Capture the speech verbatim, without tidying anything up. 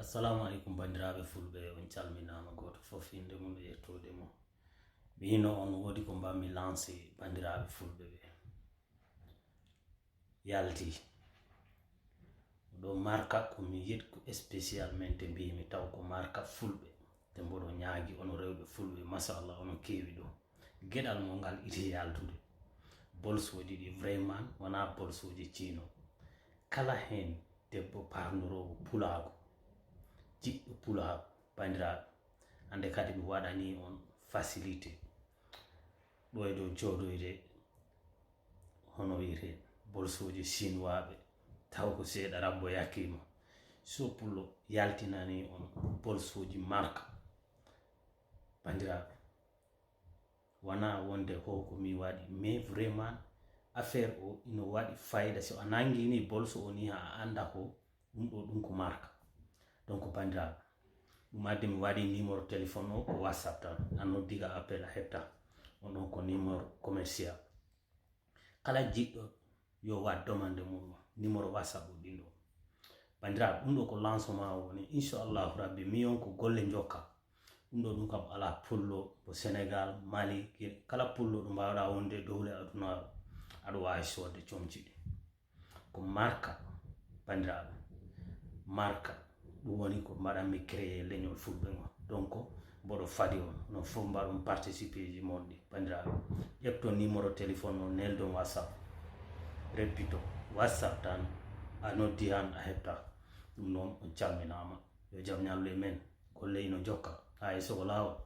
Assalamu aleykum, banndiraaɓe fulɓe, on calminaama, gooto fof innde mum e yettoode mum. Mi hino on woodi ko mbaɗmi lancé banndiraaɓe fulɓe ɓe. Yalti. Ɗo marka ko mi yiɗ ko spécialement, mbimi taw ko marka fulɓe. Te mboɗo ñaagi ono rewɓe fulɓe, machallah, ono keewi ɗo. Geɗal mo ngal iti yaltude. Bolsooji ɗi vraiment wonaa bolsooji ciino. Kala heen debbo paarnoroowo pulaagu, jiɗɗo pulaagu, banndiraaɓe, hannde kadi mi waɗanii on facilité. Ɗo e dow jooɗoyde, hono wiyetee, bolsooji sinwaaɓe, taw ko seeɗa rabbo yakkiima. So pullo yaltinanii on bolsooji marka, banndiraaɓe, wonaa wonde ho ko mi waɗi, mais vraiment affaire o ino waɗi fayida. So a nanngii ni bolso o ni, haa a annda ko ɗum ɗo, ɗum ko marka. Donc, banndiraaɓe, ɗum addi mi waɗi numéro téléphone o ko WhatsApp tan. A noddi ka appel a heɓta. On ɗon ko numéro commercial. Kala jiɗɗo yo waɗ demande mum, numéro WhatsApp o ɗin ɗo. Banndiraaɓe, ɗum ɗo ko lancement o woni. Inchallahu Rabbi, mi on ko golle njokka. Ɗum ɗo ɗum kam alaa pullo, ko Sénégal, Mali, Guinée, kala pullo ɗo mbaawɗa wonde dowle adunaaru, aɗa waawi soodde comci ɗi. Ko marka, banndiraaɓe. Marka, ɗum woni ko mbaɗanmi créé leñol fulɓe ngo. Donc, mboɗo fadi on, onon fof mbaɗon participé ji mon ɗi, banndiraaɓe. Ƴefton numéro téléphone o, neldon WhatsApp. Répéto, WhatsApp tan, a noddi han, a heɓta. Ɗum noon, on calminaama. Yo jam ñallu e men. Golle ino njokka. Haa e soko laawol.